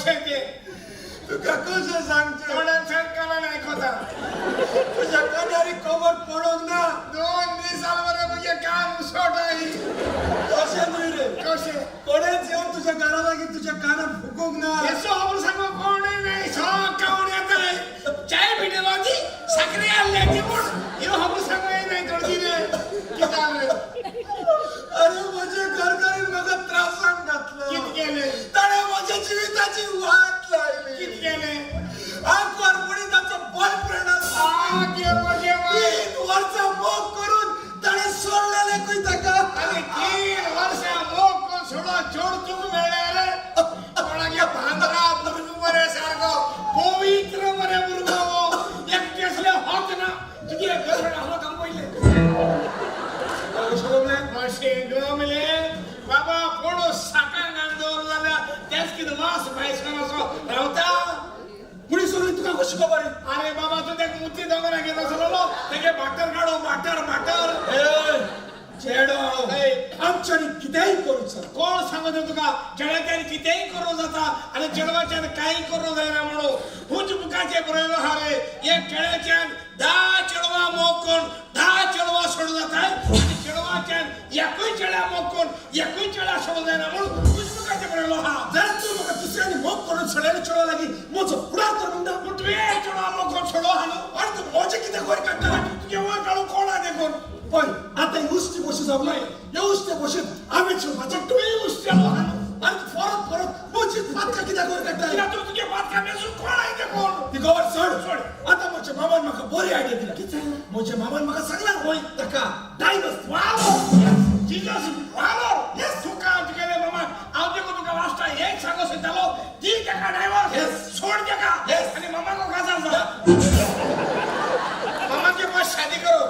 कशें तें? तुका कशें सांगचें? तोंडान सांग, कानान आयकता. तुज्या कानारी खबर पडोंक ना. 2 दीस जाले मरे म्हजे कान उसोटाय. तशें न्हय रे. कशें? कोणेच येवन तुज्या घरा लागीं तुज्या कानार फुकूंक ना. येसो खबर सांगू कोणूय नाही, सगळं खावन येताय. चाय पिटेलो ती साकरे हाडल्या ती, पूण ह्यो खबर सांगू येनाय थोडी रे. कितें जालें? अरे म्हजे घरकारीन म्हाका त्रासान घातलो. कितें केलें? ताणें म्हज्या जिविताची वाट लायली. कितें केलें? आंकवारपणी ताचो बॉयफ्रेंड आसा. आ देवा देवा. 3 वर्सां मोग करून ताणें सोडलेलें खंय ताका. आनी 3 वर्सां मोग करून सोडो चोड तुका मेळ्ळें रे. कोणागे भांगरा भुरगो मरे, सारको पवित्र मरे भुरगो. एक केसले होत ना तुगे गर्लफ्रेंड आसलो काम पयलें. कशें जमलें? मातशें गमलें बाबा. कोण साकान घालून दवरलो जाल्यार तेच कितें मास भायसकान असो रावता. पुलीस सोडून तुका कशी खबर? अरे बाबा, तूं तेका मुती दोंगरा घेत आसलेलो, तेगे भाटर काडू, भाटर भाटर. ए चेडो, ए. आमच्यानी कितेंय करूंक जाता. कोण सांगता तुका चेड्याच्यान कितेंय करूं जाता आनी चेडवाच्यान कांय करूं जायना म्हणून? हुंच बुकाचे बरयलो आहा रे. एक चेड्याच्यान 10 चेडवां मोग करून 10 चेडवां सोडूं जाता आनी चेडवाच्यान एकूय चेड्या मोग करून एकूय चेड्या सोडूं जायना म्हणून हुंच बुकाचे बरयलो आहा. जाल्यार तूं म्हाका दुसऱ्यांनी मोग करून सोडलेले चेडवा लागीं म्हजो फुडार कर म्हणटा? पूण तुवें चेडवा मोग करून सोडो आहा न्हू. आनी तूं म्हजें कितें वयर काडटा? तुगे वयर काडूं कोण आहा देखून? पळय, आतां ही उश्टी बशी जावं, ह्या उश्टे बशीत हांवें शिवपाचें. तुवें उश्टेलो आहा न्हू. आनी तूं परत परत म्हजी पातकां कित्याक वयर काडटा? कित्याक तूं तुगे पातकां मेजून कोण आहा देखून? ती खबर सोड. सोड. आतां म्हज्या मामान म्हाका बरी आयडिया दिल्या. म्हज्या मामान म्हाका सांगलां, वय ताका डायवर्स. वालो जिजस वालो. येस, तुका तुगेले मामाक हांव देखून तुका लास्टा एक सांगो सोदतालो, दी तेका डायवर्स. Yes. सोड तेका. Yes. आनी मामाको काजार जा, मामाके पास शादी करो.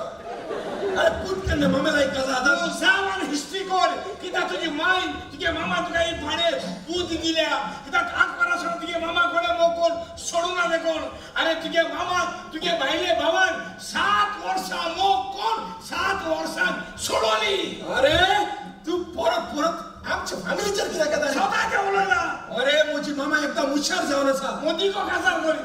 अरे पूत केन्ना मामे लायक काजार आतां? तूं जाव आनी हिस्ट्री कर, कित्याक तुजी माय तुगे मामा तुका ही भाडे पूत दिल्या. कित्याक आंकवार आसतना तुगे मामा कोणे मोग करून सोडूं ना देखून. अरे तुगे मामाक तुगे भायले भावान 7 वर्सां मोग करून 7 वर्सां सोडवली. अरे तूं परत परत आमच्या फॅमिलीचेर कित्याक येता? स्वता ते उलयला. अरे म्हजी मामा एकदम हुशार जावन आसा. मोदी को काजार कर,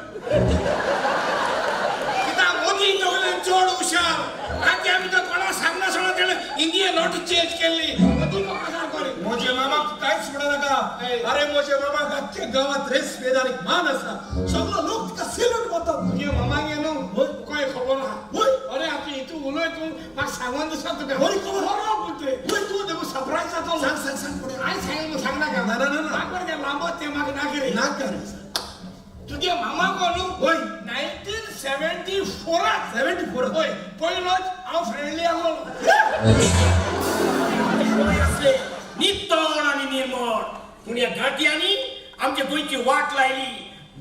कित्याक मोदी सगळ्यान चड हुशार. आनी आमी तर कोणाक सांगना सोडा तेणें इंडिया नोट चेंज केल्ली. मोदी को काजार कर. म्हजे मामाक कांयच म्हणू नाका. अरे म्हजे मामाक आख्ख्या गांवांत रेस्पेद आनी मान आसा. सगळो लोक तिका सेल्यूट मारतात. तुगे मामागे न्हू तुका खबर आहा. वय. अरे आतां हितू उलय, तूं म्हाका सांगून दिसता तुका. बरी खबर. बरो पूत रे. वय. तूं देखून सरप्रायज जातलो. सांग सांग सांग फुडें. हांवें सांग सांगनाका. ना, ना, ना, ना. म्हाका बरें तें लांबोच तें म्हाका नाका रे. नाका रे. तुगे मामाको न्हू वय. 1974 74. वय, पयलोच हांव फ्रेंडली आसलो. असले नितळ आनी निर्मळ, पूण ह्या गांठयांनी आमच्या गोंयची वाट लायली.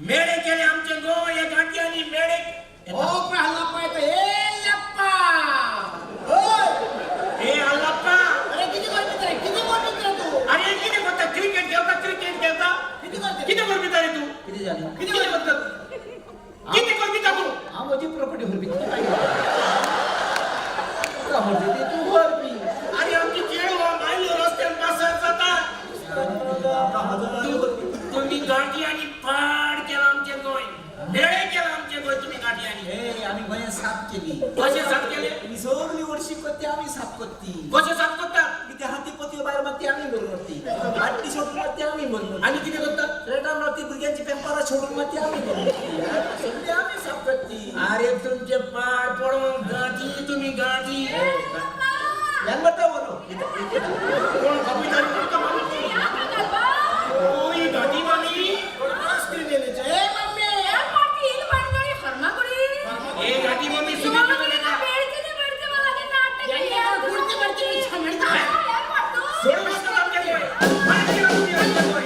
मेळे केले आमचे गोंय ह्या गांठयांनी मेळे. ओ हल्लप्पा येतो. ए लप्पा, ओय. हे हल्लप्पा. अरे किती करपी रे, किती करपी रे तू? अरे कितें करता? क्रिकेट खेळता, क्रिकेट खेळता. किती करते? कितें करपी रे तूं? किती झाली? कितें करता, कितें करपी तूं? हांव म्हजी प्रॉपर्टी व्हरपी. कितें पाहिजे तुका? व्हरपी ती तूं व्हरपी. अरे आमची चेडवां बायलो रस्त्यान पासार जाता. तुम्ही गांठयांनी पाड केला आमचें गोंय, मेळे केला आमचें गोंय तुम्ही गांठयांनी. हे आम्ही गोंयां साफ केली. कशें साफ केलें? ही सगळी वर्षी करती आम्ही, साफ करती. कशें साफ करता? किती हाती पोती बाहेर मारती आम्ही भरून मारती, माती सोडून मारती आम्ही भरून. आनी कितें करता? रेटान मारती, भुरग्यांची पेपरां सोडून मारती आम्ही भरून मारती. सगळी आम्ही साफ करती. अरे तुमचे पाड पडोन गांठी, तुम्ही गांठी. यांग म्हणता बोलो. कोण कविता तुमकां मामी? ओय गांठी मामी. ए मम्मी. ए गांठी मम्मी, सुनी. सोडून बसतात आमच्या गोंय. पाड केला तुम्ही आमच्या गोंय.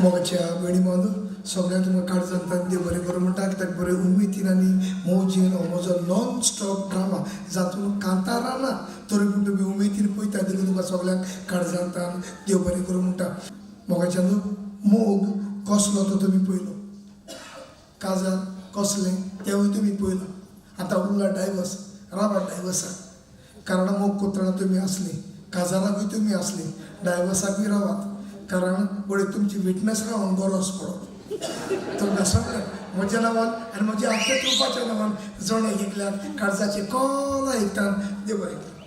मोगाच्या वेणी बांदू सगळ्यांक तुमकां काळजान देव बरें करूं म्हणटा, कित्याक बरे उमेदीन आनी मौजीन हो म्हजो नॉन स्टॉप ड्रामा जातून कांतारां ना तरी पूण तुमी उमेदीन पळयता, देखून तुमकां सगळ्यांक काळजान देव बरें करूं म्हणटा. मोगाच्या न्हू मोग कसलो तो तुमी पळयलो, काजार कसलें तेवूय तुमी पळयलो. आतां उरला डायवर्स, रावात डायवर्साक, कारण मोग करतना तुमी आसली, काजाराकूय तुमी आसली, डायवर्साकूय रावात, कारण घडये तुमची विटनस रावन गरज पडत. तुमकां सगळ्यांक म्हज्या नांवान आनी म्हज्या आख्या ट्रुपाच्या नांवान जण एकल्याक काळजाचे कॉल आयकतान देव बरें करूं.